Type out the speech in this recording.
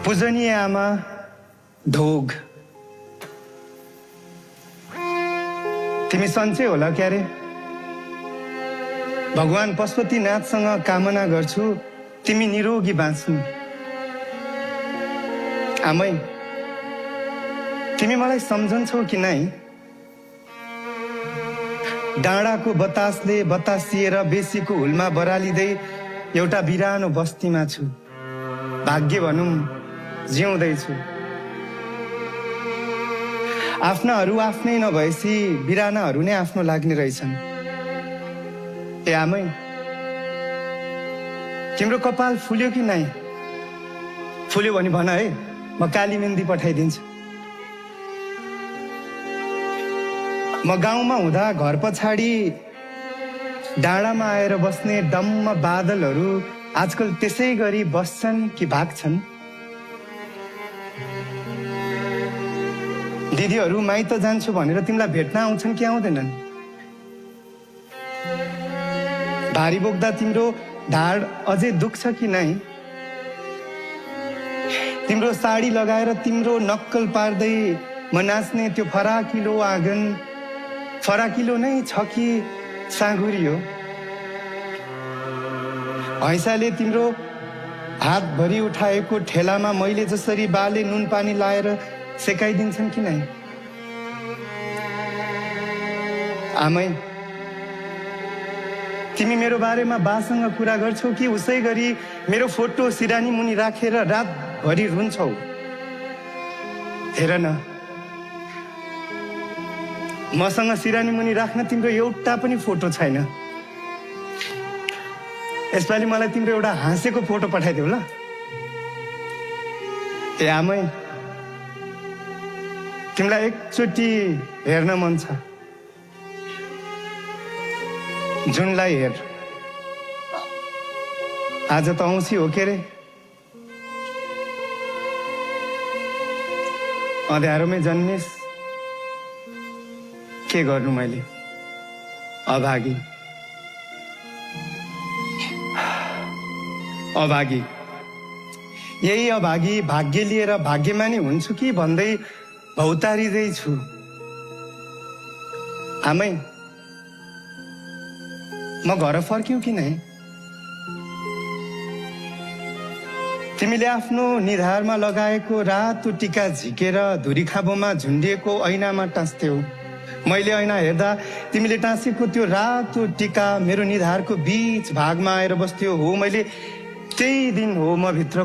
पूजनीय आमा ढोग, तिमी सन्चै होला क्यारे? भगवान पशुपतिनाथसँग कामना गर्छु तिमी निरोगी बाँच्नु। आमै, तिमी मलाई सम्झन्छौ कि नै? डाँडाको बतासले बतासिएर बेसीको हुलमा बरालिँदै एउटा बिरानो बस्तीमा छु। भाग्य भनौँ जिउँदैछु। आफ्नाहरू आफ्नै नभएपछि बिरानाहरू नै आफ्नो लाग्ने रहेछन्। ए आमै, तिम्रो कपाल फुल्यो कि नै? फुल्यो भने भन है, म काली मेहन्दी पठाइदिन्छु। म गाउँमा हुँदा घर पछाडि डाँडामा आएर बस्ने डम्म बादलहरू आजकल त्यसै गरी बस्छन् कि भाग्छन्? दिदीहरू माइत जान्छु भनेर तिमीलाई भेट्न आउँछन् कि आउँदैनन्? भारी बोक्दा तिम्रो ढाड अझै दुख्छ कि नै? तिम्रो साडी लगाएर तिम्रो नक्कल पार्दै म नाच्ने त्यो फराकिलो आँगन फराकिलो नै छ कि साँघुरी हो? हैसाले तिम्रो हातभरि उठाएको ठेलामा मैले जसरी बाले नुन पानी लाएर सेकाइदिन्छन् कि नै? आमै, तिमी मेरो बारेमा बासँग कुरा गर्छौ कि उसै गरी मेरो फोटो सिरानी मुनि राखेर रातभरि रुन्छौ? हेर न, मसँग सिरानी मुनि राख्न तिम्रो एउटा पनि फोटो छैन। यसपालि मलाई तिम्रो एउटा हाँसेको फोटो पठाइदेऊ ल। ए आमै, तिमीलाई एकचोटि हेर्न मन छ। जुनलाई हेर, आज त औँसी हो के रे? अँध्यारोमै जन्मिस, के गर्नु मैले? अभागी अभागी, यही अभागी भाग्य लिएर भाग्यमानी हुन्छु कि भन्दै भौतारिँदैछु। आमै, म घर फर्क्यौ कि नै? तिमीले आफ्नो निधारमा लगाएको रातो टिका झिकेर धुरी खाँबोमा झुन्डिएको ऐनामा टाँस्थ्यौ। मैले ऐना हेर्दा तिमीले टाँसेको त्यो रातो टिका मेरो निधारको बीच भागमा आएर बस्थ्यो। हो, मैले त्यही दिन हो म भित्र